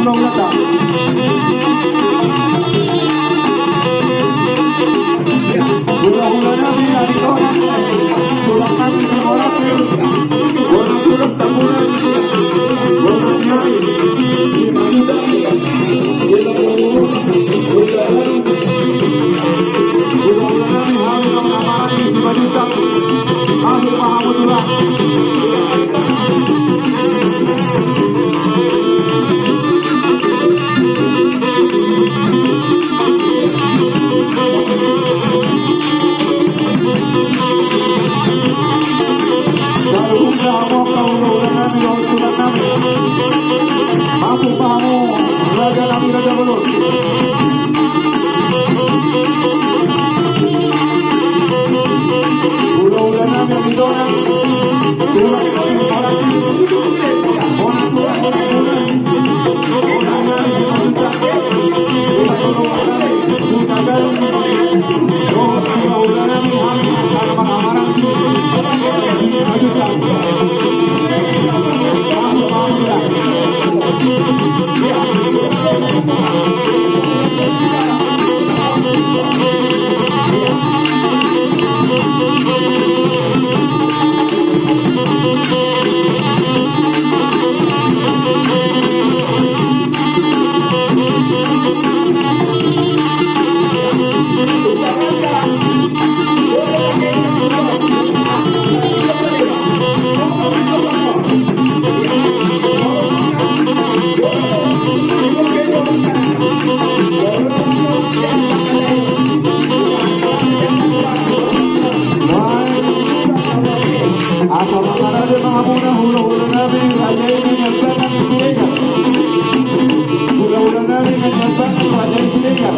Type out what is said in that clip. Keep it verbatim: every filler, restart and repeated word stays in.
Hula-hula nami, ari tonang, tulang nami Simorakin, bonang tulang Tambunan, bonang ni ari, lima juta, tulang Tambunan, tulang Tambunan, hula-hula nami, hami na marhamaranggi Simanjuntak. Masuk ma hamu tulang. Saluhutna hamu angka hula-hula nami dohot tulang nami. Masuk ma hamu raja nami, raja bolon. Hula-hula nami, ari tonang, tulang nami Simorakin, bonang tulang Tambunan, bonang ni ari Simanjuntak, tulang Toro Batam, tulang Galung, dohot hula-hula nami, hami angka na marhamaranggi Simanjuntak. Masuk ma hamu tulang. Asa mangarade ma hamuna hula-hula nami, raja i na niambangan ni Siregar. Hula-hula nami na niambangan raja i Siregar.